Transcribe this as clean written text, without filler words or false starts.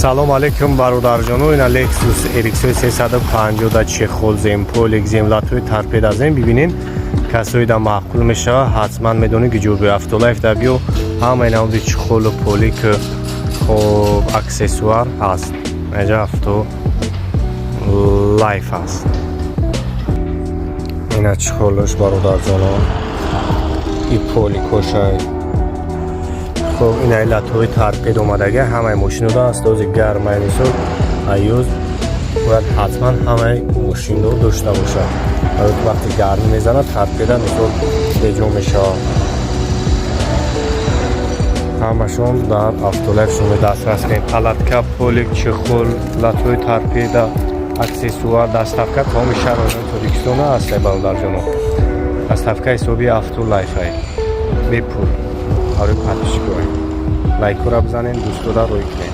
Салом алейкум, бародарҷоно. Ина Lexus RX 350 да чехол зем, полик зем, латои торпеда зем. Бибинен, касои да маъқул мешава, ҳатман медонӣ ки ҷо биё, Автолайф да биё. Ҳамаи намуди чехолу полик, хоб, аксессуар ҳаст. Аҷа Авто Лайф аст. Ина чехолаш, бародарҷоно, и поликошай. Хоб, ина латҳои торпед омадага, ҳамаи мошинода аст. Ози гармай, мисол, аюз бояд ҳатман ҳамаи мошино дошта бошад, барои ки вақти гармӣ мезанад, торпеда, мисол, беҷо мешавад. Ҳамашон дар Автолайф шумо дастрас кунед: палатка, полик, чехол, латҳои торпеда, аксессуар. Доставка тамоми шаҳрҳои Тоҷикистона аст, бародарҷоно. Доставка ҳисоби Автолайфай, бепул барои подписчикои. Лайкҳоро бизанед, дӯстода рӯй кунед.